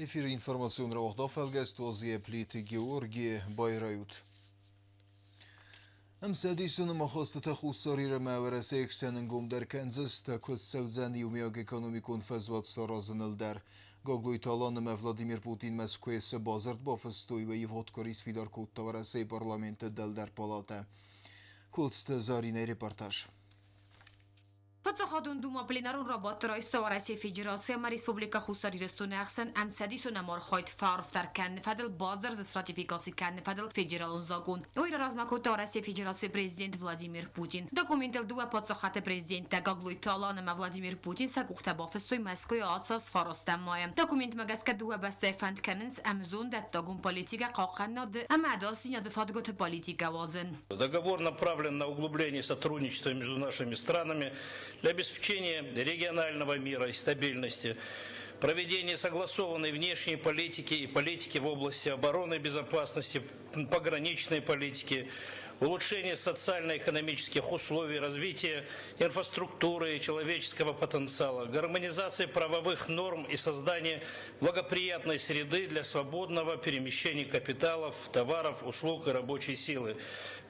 Эфиры информацион рауагъд афӕлгӕст уадзы Плиты Георги байрайут. Ӕмцӕдисон ӕмахастытӕ Хуссар Ир ӕмӕ Уӕрӕсейы хсӕн ӕнгомдӕр кӕндзысты, куыд цӕудзӕн иумиаг экономикон фӕзуат саразыныл дӕр. Гаглойты Алан ӕмӕ Владимир Путин Мӕскуыйы цы бадзырд бафыстой, уый ивгъуыд къуыри сфидар кодта Уӕрӕсейы парламенты дӕлдӕр палатӕ. Коцты Заринӕйы репортаж. Паддзахадон Дума пленарон рабадты райста Уӕрӕсейы Федераци ӕмӕ Республикӕ Хуссар Ирыстоны ӕхсӕн ӕмцӕдисон ӕмархайд фӕарфдӕр кӕныны фӕдыл бадзырды сратификаци кӕныны фӕдыл федералон закъон. Уый раразмӕ кодта Уӕрӕсейы Федерацийы президент Владимир Путин. Документыл дыууӕ паддзахады президенттӕ Гаглойты Алан ӕмӕ Владимир Путин сӕ къухтӕ бафыстой Мӕскуыйы ацӕуц фарастӕм майы. Документмӕ гӕсгӕ дыууӕ бӕстӕйы фӕнд кӕнынц ӕмзондӕттагон политикӕ хъахъхъӕнынады ӕмӕ ӕдасдзинады фадгуыты политикӕ уадзын. Договор направлен на углубление сотрудничества между нашими странами для обеспечения регионального мира и стабильности, проведение согласованной внешней политики и политики в области обороны и безопасности, пограничной политики, улучшение социально-экономических условий развития инфраструктуры и человеческого потенциала, гармонизация правовых норм и создание благоприятной среды для свободного перемещения капиталов, товаров, услуг и рабочей силы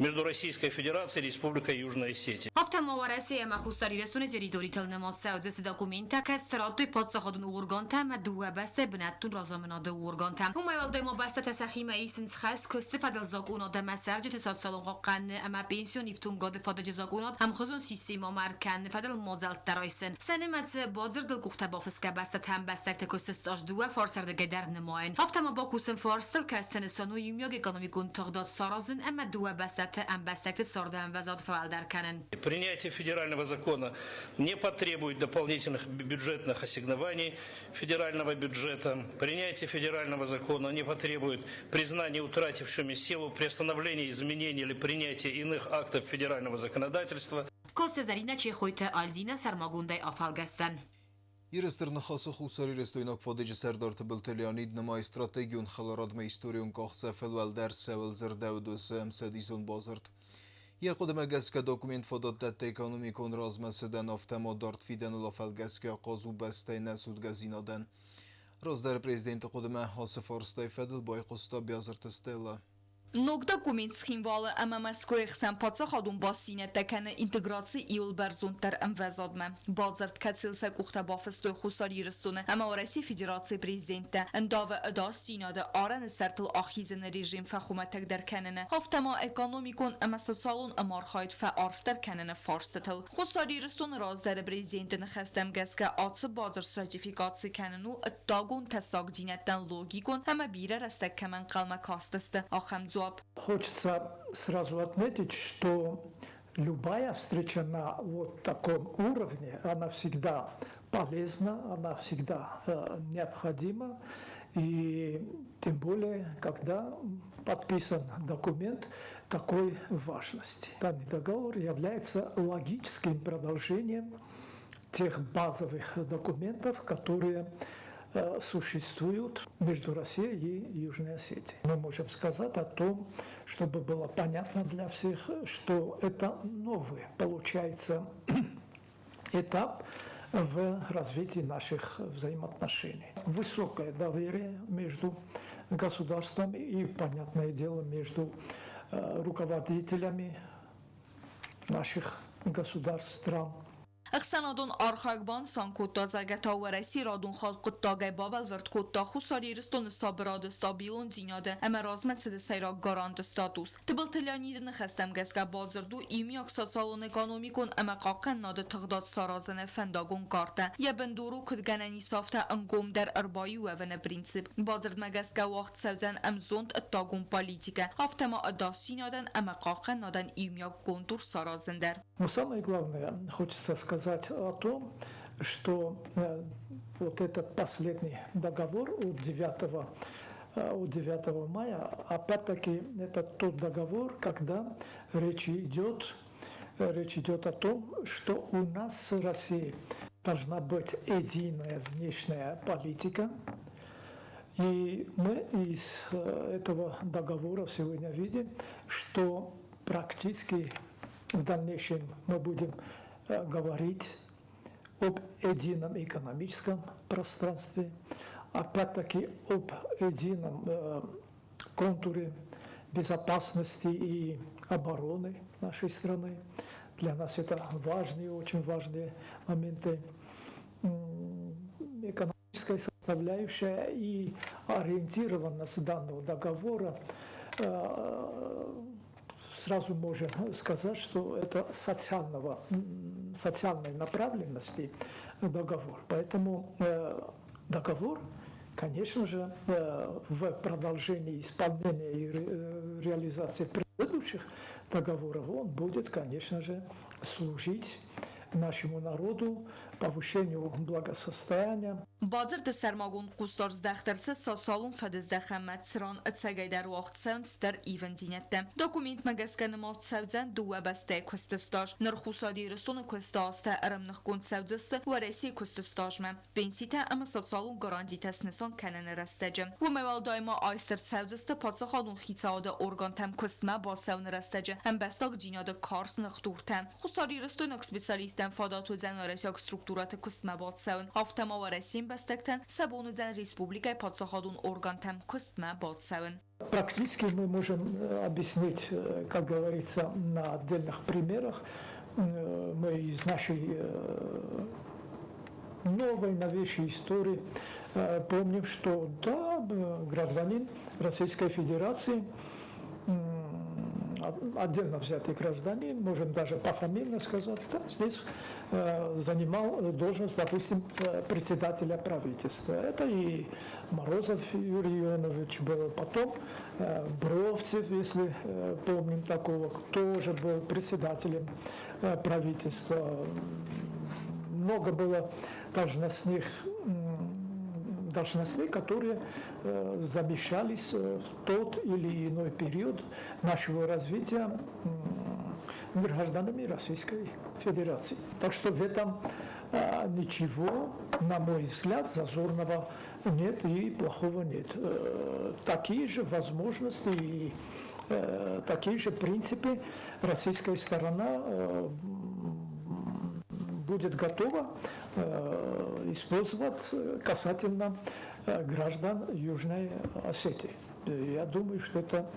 между Российской Федерацией и Республикой Южная Осетия. Афтӕ ма Уӕрӕсе ӕмӕ Хуссар Ирыстоны территоритыл нымад цӕудзысты документтӕ, кӕцы радтой паддзахадон органтӕ ӕмӕ дыууӕ бӕстӕйы бынӕттон разамынады органтӕ. Уымӕй уӕлдай ма бӕстӕтӕ сӕхимӕ исынц хӕс куысты фӕдыл закъонад ӕмӕ цӕрджыты социалон хъахъхъӕныны ӕмӕ пенсион ифтонгады фадыджы закъонад ӕмхуызон системӕмӕ ӕркӕныны фӕдыл мадзӕлттӕ райсын. Сӕ нымӕцы бадзырдыл къухтӕ бафысгӕ бӕстӕтӕ ӕмбӕстӕгты куысты стаж дыууӕ фарсӕрдыгӕй дӕр нымайын. Афтӕ ма бакусын фарстыл, кӕцы нысан у иумиаг экономикон тыгъдад саразын ӕмӕ дыууӕ бӕстӕты ӕмбӕстӕгты царды ӕмвӕзад фӕуӕлдӕр кӕнын. Принятие федерального закона не потребует дополнительных бюджетных ассигнований федерального бюджета. Принятие федерального закона не потребует признания утратившими силу приостановления изменений или принятия иных актов федерального законодательства. Коцты Зӕринӕ Чехойты Альдинӕ сӕрмагондӕй афӕлгӕсдзӕн. Иры Стыр Ныхасы хуссарирыстойнаг фадыджы сӕрдар Тыбылты Леонид нымайы стратегион хӕларадмӕ историон къахдзӕфыл уӕлдӕр цӕуыл дзырдӕуыд уыцы ӕмцӕдисон бадзырд. Йӕ хъуыдымӕ гӕсгӕ документ фадат дӕтты экономикон размӕцыдӕн, афтӕ ма дард фидӕныл афӕлгӕсгӕ ахъаз у бӕстӕйы нӕцудгӕдзинадӕн. Раздӕры президенты хъуыдымӕ ацы фарстайы фӕдыл байхъуыста Биазырты Стеллӕ. Ног документ Цхинвалы ӕмӕ Мӕскуыйы хсӕн паддзахадон бастдзинӕдтӕ кӕны интеграци иуыл бӕрзонддӕр ӕмвӕзадмӕ. Бадзырд, кӕцыйыл сӕ къухтӕ бафыстой Хуссар Ирыстоны ӕмӕ Уӕрӕсейы Федерацийы президенттӕ, ӕндавы ӕдасдзинады арӕны сӕртыл ахизыны режим фӕхуымӕтӕгдӕр кӕныны, афтӕ ма экономикон ӕмӕ социалон ӕмархайд фӕарфдӕр кӕныны фарстытыл. Хуссар Ирыстоны раздӕры президенты ныхӕстӕм гӕсгӕ ацы бадзырд сратификаци кӕнын у ӕддагон тӕссагдзинӕдтӕн логикон ӕмӕ бирӕ рӕстӕг кӕмӕ ӕнхъӕлмӕ кастысты, ахӕм дзуапп. Хочется сразу отметить, что любая встреча на вот таком уровне, она всегда полезна, она всегда необходима. И тем более, когда подписан документ такой важности. Данный договор является логическим продолжением тех базовых документов, которые существуют между Россией и Южной Осетией. Мы можем сказать о том, чтобы было понятно для всех, что это новый, получается, этап в развитии наших взаимоотношений. Высокое доверие между государствами и, понятное дело, между руководителями наших государств, стран. Ӕхсӕнадон архайӕг банысан кодта, зӕгъгӕ та Уӕрӕсе радон хатт хъуыддагӕй бабӕлвырд кодта Хуссар Ирыстоны сабырады, стабилондзинады ӕмӕ размӕцыды сӕйраг гаранты статус. Тыбылты Леониды ныхӕстӕм гӕсгӕ бадзырд у иумиаг социалон-экономикон ӕмӕ хъахъхъӕнынады тыгъдад саразыны фӕндагон картӕ. Йӕ бындур у куыд гӕнӕн ис, афтӕ ӕнгомдӕр ӕрбаиу уӕвыны принцип. Бадзырдмӕ гӕсгӕ уагъд цӕудзӕн ӕмзонд ӕддагон политикӕ, афтӕ ма ӕдасдзинадӕн ӕмӕ хъахъхъӕнынадӕн иумиаг контур саразын дӕр. Но самое главное, хочется сказать о том, что вот этот последний договор от 9, от 9 мая, опять-таки, это тот договор, когда речь идет о том, что у нас с Россией должна быть единая внешняя политика. И мы из этого договора сегодня видим, что практически в дальнейшем мы будем говорить об едином экономическом пространстве, опять-таки об едином контуре безопасности и обороны нашей страны. Для нас это важные, очень важные моменты. Экономическая составляющая и ориентированность данного договора, сразу можем сказать, что это социальной направленности договор. Поэтому договор, конечно же, в продолжении исполнения и реализации предыдущих договоров, он будет, конечно же, служить нашему народу, повышению благосостояния. Бадзырды сӕрмагонд хъусдард здӕхт ӕрцыд социалон фӕдыздӕхӕнмӕ, цыран ӕцӕгӕйдӕр уагъд цӕуынц стыр ивындзинӕдтӕ. Документмӕ гӕсгӕ нымад цӕудзӕн дыууӕ бӕстӕйы куысты стаж. Ныр Хуссар Ирыстоны куысты азтӕ ӕрӕмныхгонд цӕудзысты Уӕрӕсейы куысты стажмӕ, пенситӕ ӕмӕ социалон гарантитӕ снысан кӕныны рӕстӕджы. Уымӕй уӕлдай ма айст ӕрцӕудзысты паддзахадон хицауады органтӕм куыстмӕ бацӕуыны рӕстӕджы ӕмбӕстагдзинады карз ныхдуртӕ. Хуссарирыстойнаг специалисттӕн фадат уыдзӕн уӕрӕсейаг структурӕты куыстмӕ бацӕуын, афтӕ ма Уӕрӕсейы ӕмбӕстӕгтӕн сӕ бон уыдзӕн республикӕйы паддзахадон органтӕм куыстмӕ бацӕуын. Практически мы можем объяснить, как говорится, на отдельных примерах. Мы из нашей новой, новейшей истории помним, что да, гражданин Российской Федерации, отдельно взятый гражданин, можем даже пофамильно сказать, да, здесь занимал должность, допустим, председателя правительства. Это и Морозов Юрий Ионович был, потом Бровцев, если помним такого, тоже был председателем правительства. Много было должностей, которые замещались в тот или иной период нашего развития гражданами Российской Федерации. Так что в этом ничего, на мой взгляд, зазорного нет и плохого нет. Такие же возможности и такие же принципы российская сторона будет готова использовать касательно граждан Южной Осетии. Я думаю, что это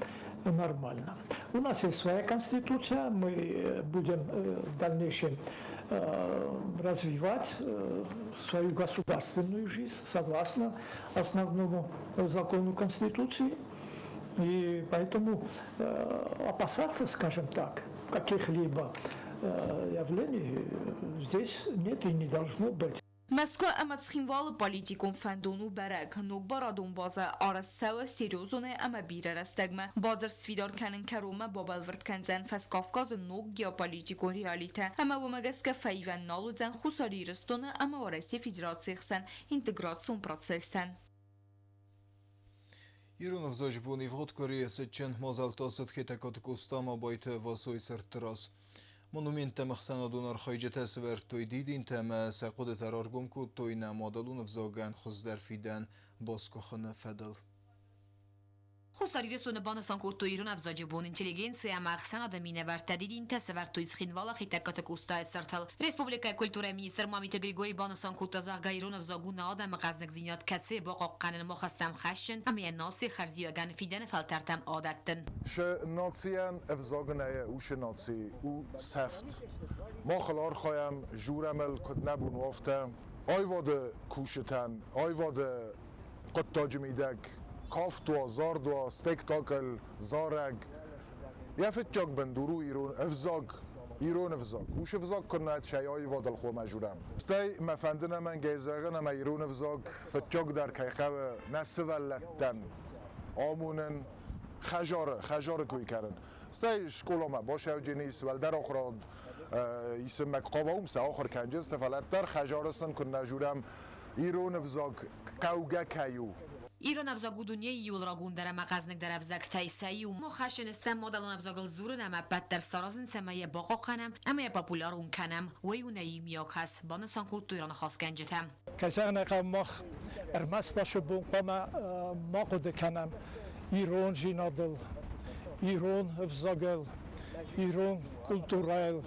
нормально. У нас есть своя конституция, мы будем в дальнейшем развивать свою государственную жизнь согласно основному закону Конституции. И поэтому опасаться, скажем так, каких-либо явлений здесь нет и не должно быть. Мӕскуы ӕмӕ Цхинвалы политикон фӕндон у бӕрӕг, ног барадон базӕ арӕзт цӕуы серьезонӕй ӕмӕ бирӕ рӕстӕгмӕ. Бадзырд сфидар кӕнын кӕронмӕ бабӕлвырд кӕндзӕн Фӕскавказы ног геополитикон реалитӕ ӕмӕ уымӕ гӕсгӕ фӕивӕн нал уыдзӕн Хуссар Ирыстоны ӕмӕ Уӕрӕсейы Федерацийы хсӕн интеграцион процесстӕн. Ирон ӕвзаджы бон ивгъуыд къуырийы цытджын мадзӕлттӕ ацыд Хетӕгкаты Къоста ӕмӕ Абайты Васойы цырты раз. Монументтӕм ӕхсӕнадон архайджытӕ сӕвӕрдтой дидинтӕ ӕмӕ сӕ хъуыдытӕ раргом кодтой нӕ мадӕлон ӕвзагӕн хуыздӕр фидӕн басгуыхыны фӕдыл. Хуссар Ирыстоны банысан кодтой ирон ӕвзаджы бон. Интеллигенци ӕмӕ ӕхсӕнады минӕвӕрттӕ дидинтӕ сӕвӕрдтой Цхинвалы Хетӕгкаты Къостайы цыртыл. Республикӕйы культурӕйы министр Мамиты Григорий банысан кодта, зӕгъгӕ, ирон ӕвзаг у нӕ адӕмы хъӕздыгдзинад, кӕцыйы бахъахъхъӕнын мах стӕм хӕсджын ӕмӕ йӕ нацийы хӕрзиуӕгӕн фидӕны фӕлтӕртӕм адӕттын. Шы нацийӕн ӕвзаг нӕ у шы наци у сӕфт. Мах ыл архайӕм, журӕм ыл, куыд нӕ бон у, афтӕ. Аивады кусджытӕн, аивады хъуыддаджы мидӕг кафт уа, зард уа, спектакль, зарӕг. Йӕ фыццаг бындур у ирон ӕвзаг, ирон ӕвзаг. Уыцы ӕвзаг куы нӕ сӕ аивадыл хъуамӕ журӕм. Стӕй мӕ фӕнды ӕнӕмӕнгӕй зӕгъын, ӕмӕ ирон ӕвзаг фыццагдӕр кӕй хъӕуы нӕ сывӕллӕттӕн амонын, хӕдзары, хӕдзары кой кӕнын. Стӕй скъоламӕ басӕуджын ис, уӕлдӕр ахуырад исынмӕ куы хъава, уым сӕ ахуыр кӕнджысты, фӕлӕ дӕр хӕдзары сын куы нӕ журӕм, ирон ӕвзаг хъӕугӕ кӕй у. Ирон ӕвзаг у дунейы иууыл рагондӕр ӕмӕ хъӕзныгдӕр ӕвзӕгтӕй сӕ иу. Мах хӕсджын стӕм мадӕлон ӕвзагыл дзурын ӕмӕ ӕппӕт дӕр саразын, цӕмӕй йӕ бахъахъхъӕнӕм ӕмӕ йӕ популярон кӕнӕм. Уый у нӕ иумиаг хӕс, банысан кодтой раныхасгӕнджытӕ. Кӕй зӕгъын ӕй хъӕуы, мах ӕрмӕст ацы бон хъуамӕ ма хъуыды кӕнӕм ирондзинадыл, ирон ӕвзагыл, ирон культурӕйыл.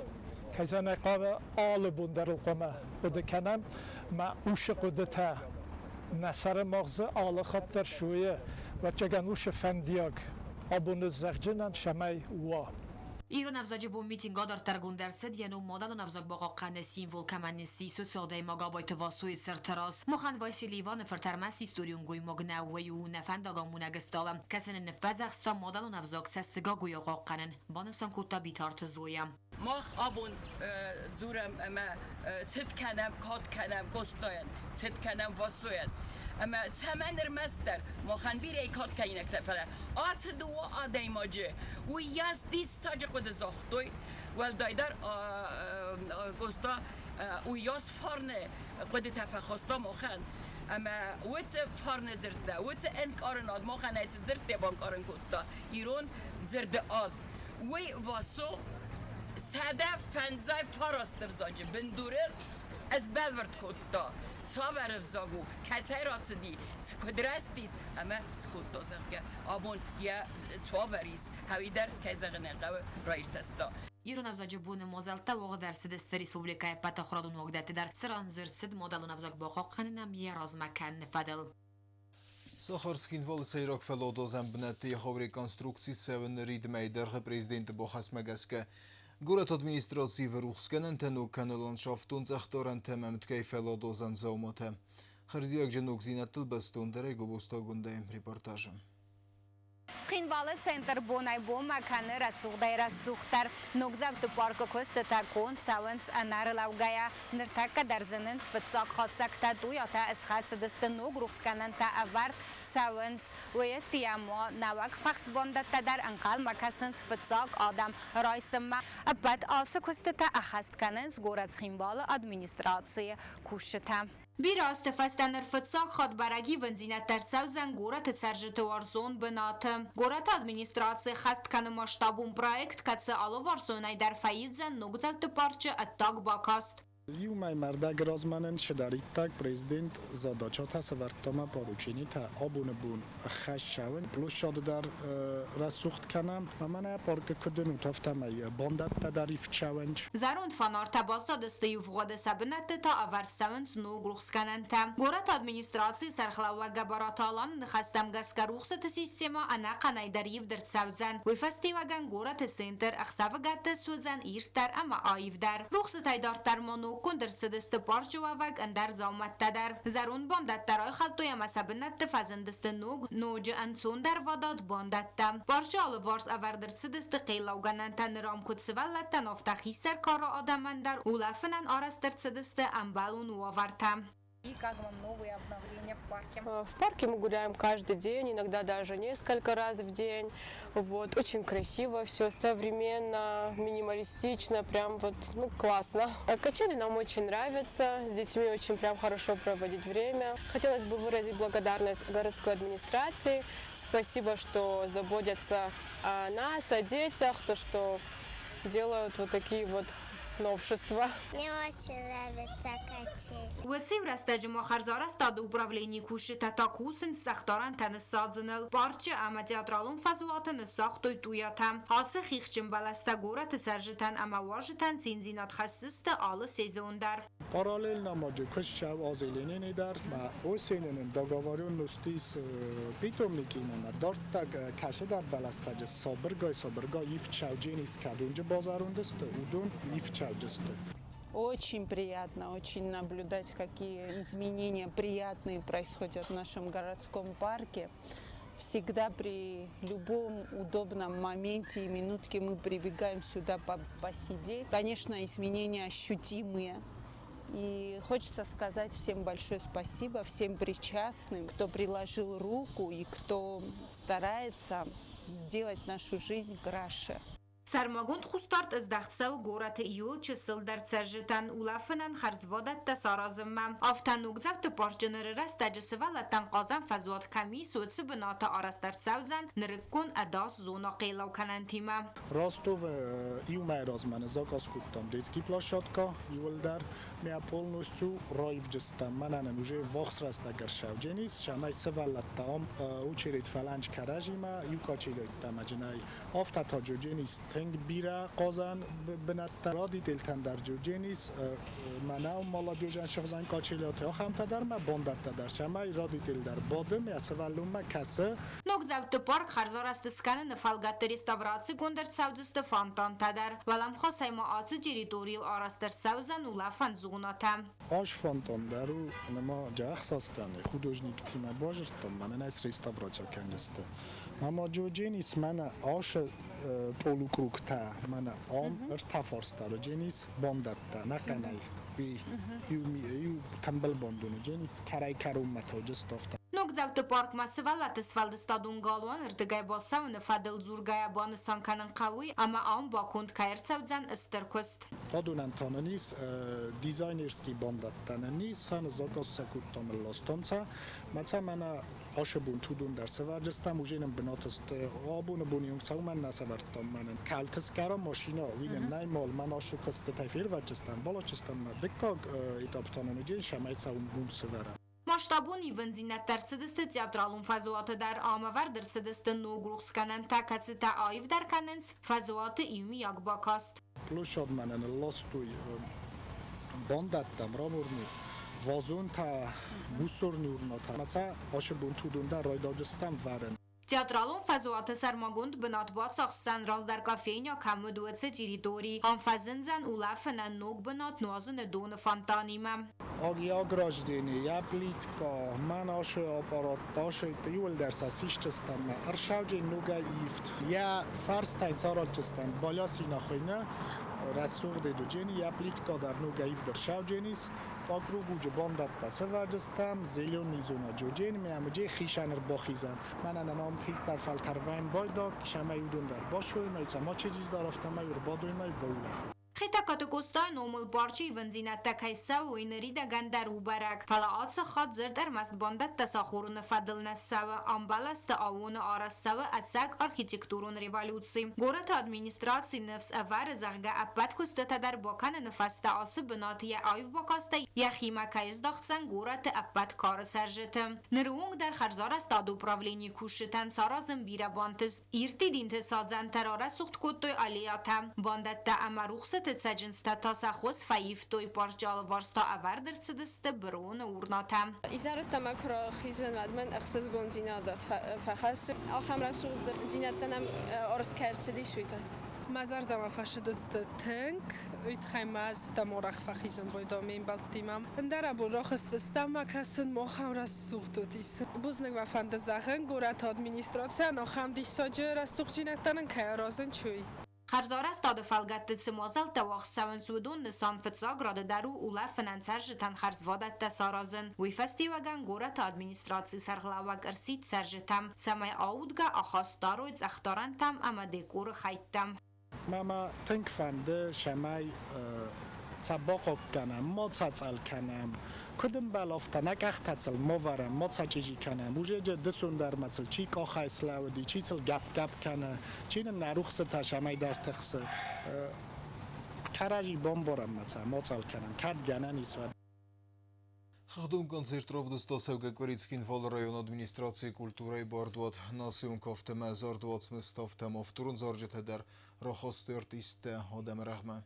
Кӕй зӕгъын ӕй хъӕуы, алы бон дӕр ыл хъуамӕ хъуыды кӕнӕм. Мӕ уыцы хъуыдытӕ Нӕ сӕрымагъзы алы хатт дӕр суйы, ӕвӕццӕгӕн, уыцы фӕндиаг абоны зӕгъджынӕн цӕмӕй уа. Ирон ӕвзаджы бон митинг адарддӕргонд ӕрцыд, йӕ ном мадӕлон ӕвзаг бахъахъхъӕны символ кӕмӕн ссис, уыцы адӕймаг Абайты Васойы цырты раз. Махӕн Василий Иваны фырт ӕрмӕст историон гоймаг нӕ, уый у нӕ фӕндагамонӕг стъалы, кӕцы нын ныффӕдзӕхста мадӕлон ӕвзаг цӕстыгагуыйӕ хъахъхъӕнын, банысан кодта Битарты Зоя. Мах абон дзурӕм ӕмӕ цыт кӕнӕм, кад кӕнӕм Къостайӕн, цыт кӕнӕм Вассойӕн. Ӕмӕ цӕмӕн ӕрмӕстдӕр махӕн бирӕ кад кӕнинӕгтӕ, фӕлӕ ацы дыууӕ адӕймаджы уыйас диссаджы хъуыды загътой, уӕлдайдӕр Къоста уыйас фарны хъуыдытӕ фӕхаста махӕн. Ӕмӕ уыцы фарны дзырдтӕ, уыцы ӕнкъарынад махӕн цы дзырдтӕ банкъарын кодта, ирон дзырды ад, уый Васо 159 ӕвзаджы бындурыл ӕз бӕлвырд кодта, цавӕр ӕвзаг у, кӕцӕй рацыди, цы куыд рӕзтис ӕмӕ цы кодта, зӕгъгӕ, абон йӕ цавӕр ис, уый дӕр, кӕй зӕгъын ӕй хъӕуы, раиртӕста. Ирон ӕвзаджы боны мадзӕлттӕ уагъд ӕрцыдысты республикӕйы ӕппӕт ахуырадон уагдӕтты дӕр, цыран дзырд цыд мадӕлон ӕвзаг бахъахъхъӕнын ӕмӕ йӕ размӕ кӕныны фӕдыл. Сахар Цхинвалы сӕйраг фӕлладуадзӕн бынӕтты егъау реконструкци цӕуы нырид мӕйы дӕргъы президенты бахӕсмӕ гӕсгӕ. Горӕты администрацийы рухсгӕнӕнтӕ ног кӕны ландшафтон цъӕхдарӕнтӕ ӕмӕ ӕмткӕй фӕлладуадзӕн дзауматӕ. Хӕрзиуӕгджы ногдзинӕдтыл бӕстондӕрӕй Гобозты Агуындӕйы репортажы. Цхинвалы центр бонӕй-бонмӕ кӕны рӕсугъдӕй-рӕсугъддӕр. Ногдзауты паркы куыстытӕ конд цӕуынц ӕнӕрлӕугӕйӕ. Ныртӕккӕ дӕр зынынц фыццаг хатдзӕгтӕ, туйатӕ ысхӕцыдысты, ног рухсгӕнӕнтӕ ӕвӕрд цӕуынц. Уыйӕдтийӕ ма нӕуӕг фӕхсбандӕттӕ дӕр ӕнхъӕлмӕ кӕсынц фыццаг адӕм райсынмӕ. Ӕппӕт ацы куыстытӕ ӕххӕст кӕнынц горӕт Цхинвалы администрацийы кусджытӕ. Бирӕ азты фӕстӕ ныр фыццаг хатт бӕрӕг ивындзинӕдтӕ ӕрцӕудзӕн горӕты цӕрджыты уарзон бынаты. Горӕты администраци хӕст кӕны масштабон проект, кӕцы алыварсонӕй дӕр фӕивдзӕн ногдзӕутты парчы ӕддаг бакаст. Иу мӕймӕрдӕг размӕ нын чидӕриддӕр президент задачатӕ сӕвӕрдта мӕ порученитӕ абоны бон ӕххӕст цӕуын. Площады дӕр рӕсугъд кӕнӕм ӕмӕ нӕ паркы куыд уынут, афтӕмӕй бандӕттӕ дӕр ивд Зӕронд фонартӕ баззадысты ивгъуыды, сӕ бынӕтты та ӕвӕрд цӕуынц ног рухсгӕнӕнтӕ. Горӕты администрацийы сӕргълӕууӕг Гӕбӕраты Аланы ныхӕстӕм гӕсгӕ рухсыты системӕ ӕнӕхъӕнӕй дӕр ивд ӕрцӕудзӕн. Уый фӕстиуӕгӕн горӕты центр ӕхсӕвыгӕтты суыдзӕн ирддӕр ӕмӕ аивдӕр. Рухсытӕй дарддӕр ма ноггонд ӕрцыдысты парчы уӕвӕг ӕндӕр дзаумӕттӕ дӕр. Зӕронд бандӕттӕ райхӕлдтой ӕмӕ сӕ бынӕтты фӕзындысты ног, ноджы ӕнцондӕрвадат бандӕттӕ. Парчы алыварс ӕвӕрд ӕрцыдысты хъеллаугӕнӕнтӕ ныр ам куыд сывӕллӕттӕн, афтӕ хистӕр кары адӕмӕн дӕр улӕфынӕн арӕзт ӕрцыдысты ӕмбӕлон уавӕртӕ. И как вам новые обновления в парке? В парке мы гуляем каждый день, иногда даже несколько раз в день. Вот, очень красиво все, современно, минималистично, прям вот, ну, классно. Качели нам очень нравятся, с детьми очень прям хорошо проводить время. Хотелось бы выразить благодарность городской администрации. Спасибо, что заботятся о нас, о детях, то, что делают вот такие вот новшества. Мне очень нравится качели. Уыцы рӕстӕджы ма хӕрзарӕзтады управленийы кусджытӕ та кусынц цӕхдарӕнтӕ ныссадзыныл. Парчы ӕмӕ театралон фӕзуаты ныссагътой туятӕ. Ацы хихджын бӕлӕстӕ горӕты цӕрджытӕн ӕмӕ уазджытӕн циндзинад хӕсдзысты алы сезон дӕр. Параллельно маджы куыст цӕуы Азеленины дӕр, мӕ осенины договоренностис питомникимӕ мӕ дарддаг кӕцыдӕр бӕлӕстӕджы сабыргай-сабыргай ивд цӕудженис кӕдонджы базӕронд сты, уыдон ивд цӕуджысты. Очень приятно, очень наблюдать, какие изменения приятные происходят в нашем городском парке. Всегда при любом удобном моменте и минутке мы прибегаем сюда посидеть. Конечно, изменения ощутимые. И хочется сказать всем большое спасибо, всем причастным, кто приложил руку и кто старается сделать нашу жизнь краше. Сӕрмагонд хъусдард здӕхт цӕуы горӕты иууыл чысылдӕр цӕрджытӕн улӕфынӕн хӕрзвадӕттӕ саразынмӕ. Афтӕ ногдзауты парчы ныры рӕстӕджы сывӕллӕттӕн хъазӕн фӕзуат кӕм ис, уыцы бынаты арӕзт ӕрцӕудзӕн нырыккон ӕдас зона хъеллаугӕнӕнтимӕ. Ростовы иу мӕй размӕ заказ кодтам детский площадка иуылдӕр. Мя полностью раивджыстам, мананын уже вахс растагар шавдженис, шамай сываллаттам очередь фаланч каражима, ю качелойттам аджинай. Афта таджодженис тынг бира къазан бынатта родитель дар джодженис, манау молодежан шыгъзан качелоты ахамта ма бондатта дар шамай родитель дар бодым, я сываллумма касы. Ногдзаутты парк хӕрзарӕзт скӕныны фӕлгӕтты реставрацигонд ӕрцӕудзысты фонтантӕ дӕр. Уӕлӕмхасӕй ма ацы территорийыл арӕзт ӕрцӕудзӕн улӕфӕн зонӕтӕ. Аш фонтан дӕр у нӕма джахсастаны художниктимӕ базырдтам, мӕнӕн ӕз реставраци кӕндзысты. Мама джодженис мӕнӕ ашы полукругтӕ, мӕнӕ ам ӕртӕфарстары дженис бандӕттӕ, нӕхъӕнӕй иу тымбыл бандоны дженис кӕрӕй кӕронмӕ таджыстофта. Ногдзауты паркмӕ сывӕллӕтты сфӕлдыстадон галуаны рдыгӕй бацӕуыны фӕдыл дзургӕйӕ банысан кӕнын хъӕуы, ӕмӕ ам баконд кӕй ӕрцӕудзӕн стыр куыст. Адонӕн та нын ис дизайнерский бандӕттӕ нын ис, сӕ заказ сӕ кодтам ластам сӕ. Мӕ мӕнӕ ашы бон тудон дӕр сӕвӕрджыстам, уже нын бынат абоны бон юнг цӕуымӕн нӕ сӕвӕрдтам мӕнӕн. Кӕлтыскӕрон машина, уый нын нӕй мал, мӕн ашы куыстытӕй фервӕрджыстам, балачыстам мӕ дыккаг этап та нын уыдзӕн, сӕмӕй цӕуын гум сӕвӕрӕм. Масштабон ивындзинӕдтӕ ӕрцыдысты театралон фӕзуаты дӕр. Ам ӕвӕрд ӕрцыдысты ног рухсгӕнӕнтӕ, кӕцытӕ аивдӕр кӕнынц фӕзуаты иумиаг бакаст. Площадь мӕнӕн ластой бандӕттӕ, мраморный вазонтӕ, мусорный урнатӕ. Мӕ ашы бон тудон дӕр райдаджыстам вӕрын. Театралон фӕзуаты сӕрмагонд бынат бацахсдзӕн раздӕр кофейня кӕм уыд, уыцы территори. Ам фӕзындзӕн улӕфынӕн ног бынат нуазыны доны фонтанимӕ. Я граждане, я плитка, мӕн ашы аппарат, ашы иуылдӕр сӕ сисджыстам, ӕршауджын ногӕй ивд. Я фарстӕн сараджыстам, балясина хуыйны, рӕсугъд эдуджени, я плитка дӕр ногӕй ивд ӕршаудженис, округуджы бандӕттӕ сӕвӕрджыстам, зеленый зона джоджен, мӕ амыджы хишӕн ӕрбахизӕн. Мӕнӕн ам хистӕр фӕлтӕрвӕн байдаг, сӕмӕй уыдон дӕр басой, мӕ цӕмӕ чеджиз дӕр афтӕмӕй ӕрбадой, мӕ баулӕфой. Хетӕгкаты Къостайы номыл парчы ивындзинӕдтӕ кӕй цӕуы, уый ныридӕгӕн дӕр у бӕрӕг. Фӕлӕ ацы хатт дзырд ӕрмӕст бандӕттӕ сахорыны фӕдыл нӕ цӕуы. Ам бӕлӕсты аууоны арӕзт цӕуы ӕцӕг архитектурон революци. Горӕты администраци ныфс ӕвӕры, зӕгъгӕ, ӕппӕт куыстытӕ дӕр бакӕныны фӕстӕ ацы бынат йӕ аив бакастӕй йӕхимӕ кӕй здахдзӕн горӕты ӕппӕт кары цӕрджыты. Ныры онг дӕр хӕрзарӕзтады управленийы кусджытӕн саразын бирӕ бантыст. Ирд дидинты садзӕнтӕ рарӕсугъд кодтой аллеятӕ, бандӕттӕ ӕмӕ рухсыты цӕджындзтӕ та сӕ хуыз фӕивтой, парчы алыварс та ӕвӕрд ӕрцыдысты быроны урнатӕ. Изӕры тамако рахизын уӕд мӕн ӕхсызгондзинад фӕхӕссы. Ахӕм рӕсугъддзинӕдтӕ нӕм арӕзт кӕй ӕрцыдис, уый та. Мӕ зӕрдӕмӕ фӕцыдысты тынг, уый тыххӕй мӕ ӕз арӕх фӕхизын байдом ме мбӕлттимӕ. Ӕндӕр абон рахызтыстӕм ӕмӕ кӕсын махӕн рӕсугъд уыдис. Бузныг мӕ фӕнды зӕгъын, горӕты администрацийӕн ахӕм диссаджы рӕсугъддзинӕдтӕ нын кӕй аразынц, уый. Хӕрзарӕзтады фӕлгӕтты цы мадзӕлттӕ уагъд цӕуынц, уыдон нысан фыццаг рады дӕр у улӕфынӕн цӕрджытӕн хӕрзвадӕттӕ саразын. Уый фӕстиуӕгӕн горӕты администрацийы сӕргълӕууӕг ӕрсидт цӕрджытӕм, цӕмӕй аудгӕ ахаст дарой цъӕхдарӕнтӕм ӕмӕ декоры хӕйттӕм. Мӕ тынг фӕнды, цӕмӕй цӕ бахъахъхъӕнӕм, ма цӕ цъӕл кӕнӕм. Куыд ӕмбӕлы, афтӕ нӕ къӕхтӕ цыл ма вӕрӕм, ма цӕ чъизи кӕнӕм. Уже дысон дӕр ма цыл чи къахӕй слӕууыди, чи цыл гӕпп-гӕпп кӕны, чи нын нӕ рухсытӕ сӕмӕйдӕр тыхсы. Кӕрӕдзи бамбарӕм ма цӕ, ма цъӕл кӕнӕм, кӕд гӕнӕн ис, уӕд. Хыгъдон концерт равдыста цӕугӕ къуыри Цхинвалы районы администрацийы культурӕйы бардуат. Национ кафт ӕмӕ зарды уацмыстӕ, афтӕ ма авторон зарджытӕ дӕр рахастой артисттӕ адӕмы рӕгъмӕ.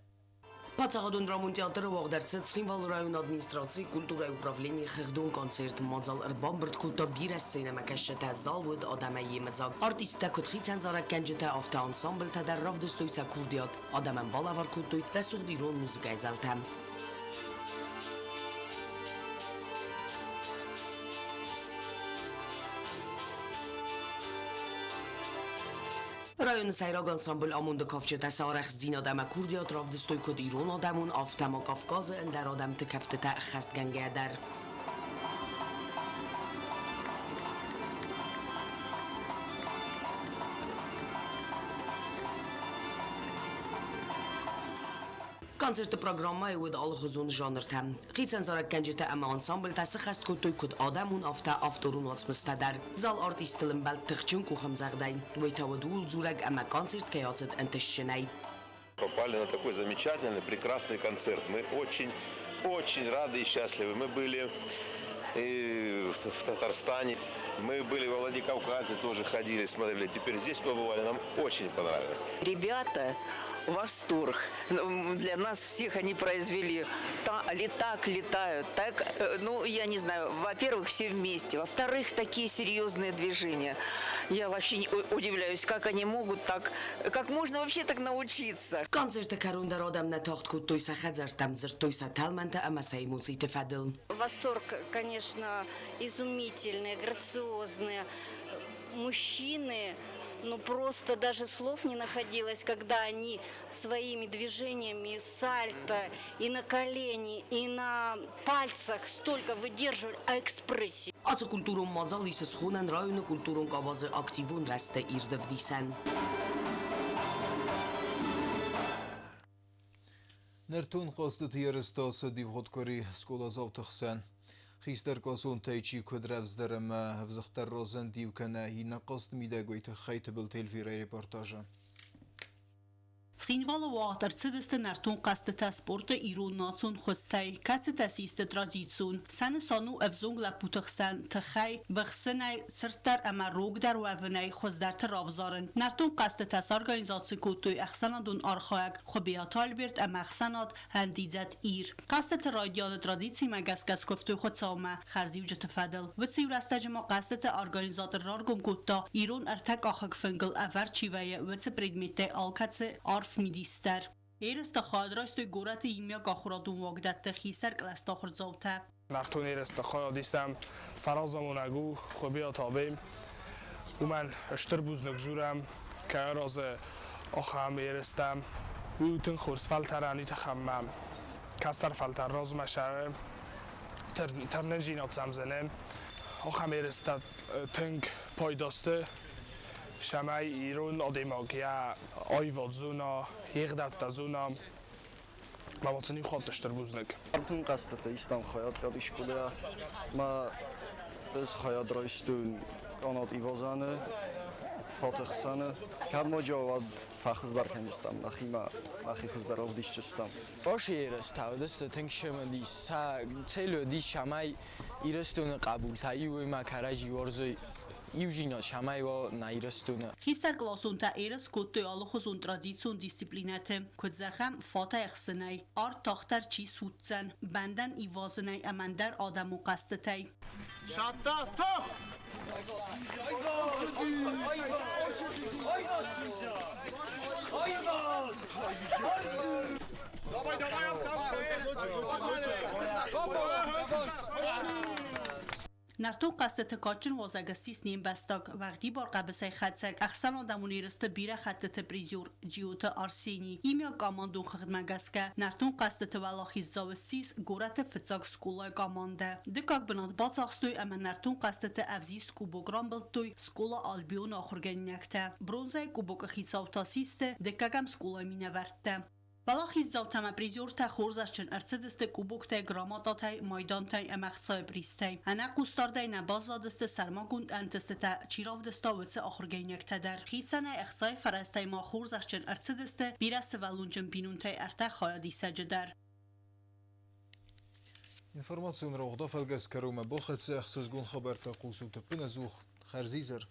Паддзахадон драмон театры уагъд ӕрцыд Цхинвалы районы администрацийы культурӕйы управленийы хыгъдон концерт. Мадзал ӕрбамбырд кодта бирӕ сценӕмӕкӕсджытӕ, зал уыд адӕмӕй йемыдзаг. Артисттӕ куыд хицӕн зарӕггӕнджытӕ, афтӕ ансамблтӕ дӕр равдыстой сӕ курдиат. Адӕмӕн балӕвар кодтой рӕсугъд ирон музыкӕйы зӕлтӕ. Районы сӕйраг ансамбль Амонды кафджытӕ сӕ арӕхстдзинад ӕмӕ курдиат равдыстой куыд ирон адӕмон, афтӕ ма Кавказы ӕндӕр адӕмты кӕфтытӕ ӕххӕстгӕнгӕ дӕр. Концерты программӕйы уыд алыхуызон жанртӕ. Хицӕн зарӕггӕнджытӕ ӕмӕ ансамблтӕ сыххӕст кодтой куыд адӕмон, афтӕ авторон уацмыстӕ дӕр. Зал артисттыл ӕмбӕлд тыхджын къухӕмдзӕгъдӕй. Уый та уыд ууыл дзурӕг ӕмӕ концерт кӕй ацыд ӕнтыстджынӕй. Попали на такой замечательный, прекрасный концерт. Мы очень, Очень рады и счастливы. Мы были и в Татарстане, мы были во Владикавказе, тоже ходили, смотрели. Теперь здесь побывали, нам очень понравилось. Ребята, восторг. Для нас всех они произвели. Так летают, так, ну, я не знаю, во-первых, все вместе, во-вторых, такие серьезные движения. Я вообще удивляюсь, как они могут так, как можно вообще так научиться. Концерты кӕрон дӕр адӕм нӕ тагъд кодтой сӕ хӕдзӕрттӕм, дзырдтой сӕ тӕлмӕнтӕ ӕмӕ сӕ эмоциты фӕдыл. Восторг, конечно, изумительный, грациозные. Мужчины, ну просто даже слов не находилось, когда они своими движениями сальто и на колени, и на пальцах столько выдерживали, а экспрессии. Ацы культурон мадзал ис схонӕн районы культурон къабазы активон рӕзты ирд ӕвдисӕн. Нӕртон хъӕзтыты ерыстӕ ацыд ивгъуыд къуыри скъоладзауты хсӕн. Хистӕркъласонтӕй чи куыд рӕвдздӕр ӕмӕ ӕвзыгъддӕр разынд иу кӕнӕ иннӕ хъазты мидӕг, уый тыххӕй Тыбылты Эльвирӕйы репортажы. Цхинвалы уагъд ӕрцыдысты нӕртон хъӕзтытӕ спорты ирон национ хуызтӕй, кӕцытӕ систы традицион. Сӕ нысан у ӕвзонг лӕппуты хсӕн тыхӕй, быхсынӕй, цырддӕр ӕмӕ рогдӕр уӕвынӕй хуыздӕрты равзарын. Нӕртон хъӕзтытӕ сорганизаци кодтой ӕхсӕнадон архайӕг Хуыбиаты Альберт ӕмӕ ӕхсӕнад Ӕндидзӕд Ир. Хъӕзтыты райдианы традицимӕ гӕсгӕ скуывтой Хуыцаумӕ хӕрзиуджыты фӕдыл. Уыцы иу рӕстӕджы ма хъӕзтыты организатор раргом кодта, ирон ӕртӕкъахыг фынгыл ӕвӕрд чи вӕййы, уыцы предметтӕй алкӕцы арф мидис дӕр. Ерысты хайад райстой горӕты иумиаг ахуырадон уагдӕтты хистӕр кълӕсты ахуырдзаутӕ. Нӕртон ерысты хайад исӕм фӕразамонӕг у Хуыбиаты Абей. Уымӕн стыр бузныг журӕм, кӕй аразы ахӕм ерыстӕ. Уый у тынг хорз фӕлтӕрӕн, уый тыххӕй ӕмӕ кӕстӕр фӕлтӕр размӕ сӕ тырнындзинад сӕмдзӕнӕ. Ахӕм ерыстӕ тынг пайда сты, цӕмӕй ирон адӕймаг йӕ аивад зона, йе гъдӕуттӕ зона. Ма сын иу хатт стыр бузныг. Нӕртон хъӕзтыты истам хайад къабискъуыдӕ, ма ӕз хайад райстон къанат ивазӕны, фаты хсӕны. Кӕд ма уӕд фӕхуыздӕр кӕндзыстӕм нӕхимӕ, нӕхи хуыздӕр ӕвдисдзыстӕм. Ацы ерыстӕ уыдысты тынг цымыдис. Сӕ цель уыдис, цӕмӕй Ирыстоны хъӕбултӕ иуимӕ кӕрӕдзи уарзой, иудзинад цӕмӕй уа нӕ Ирыстоны. Хистӕркъласонтӕ ерыс кодтой алыхуызон традицион дисциплинӕты, куыд зӕгъӕм, фатӕй ӕхсынӕй, арт тагъддӕр чи судздзӕн, бӕндӕн ивазынӕй ӕмӕ ӕндӕр адӕмон хъӕзтытӕй. Сатта, тох! Нӕртон хъӕзтыты кадджын уазӕг ссис не мбӕстаг, уӕгъдибар хъӕбысӕйхӕцӕг, ӕхсӕнадӕмон ерысты бирӕ хӕттыты призер Джиоты Арсений. Иумиаг командон хыгъдмӕ гӕсгӕ, нӕртон хъӕзтыты уӕлахиздзау ссис горӕты фыццаг скъолайы командӕ. Дыккаг бынат бацахстой ӕмӕ нӕртон хъӕзтыты ӕвзист кубок рамбылдтой скъола Альбион-ы ахуыргӕнинӕгтӕ. Бронзӕйы кубокы хицау та систы дыккӕгӕм скъолайы минӕвӕрттӕ. Уӕлахиздзаутӕ ӕмӕ призертӕ хорзӕхджын ӕрцыдысты кубоктӕй, грамотатӕй, майдантӕй ӕмӕ ӕхцайы призтӕй. Ӕнӕ хъусдардӕй нӕ баззадысты сӕрмагонд ӕнтыстытӕ чи равдыста, уыцы ахуыргӕнинӕгтӕ дӕр. Хицӕнӕй ӕхцайы фӕрӕзтӕй ма хорзӕхджын ӕрцыдысты бирӕсывӕллонджын бинонтӕй ӕртӕ хайадисӕджы дӕр. Информацион рауагъд афӕлгӕс кӕронмӕ бахӕццӕ. Ӕхсызгон хабӕрттӕ хъусут ӕппынӕдзух. Хӕрзизӕр!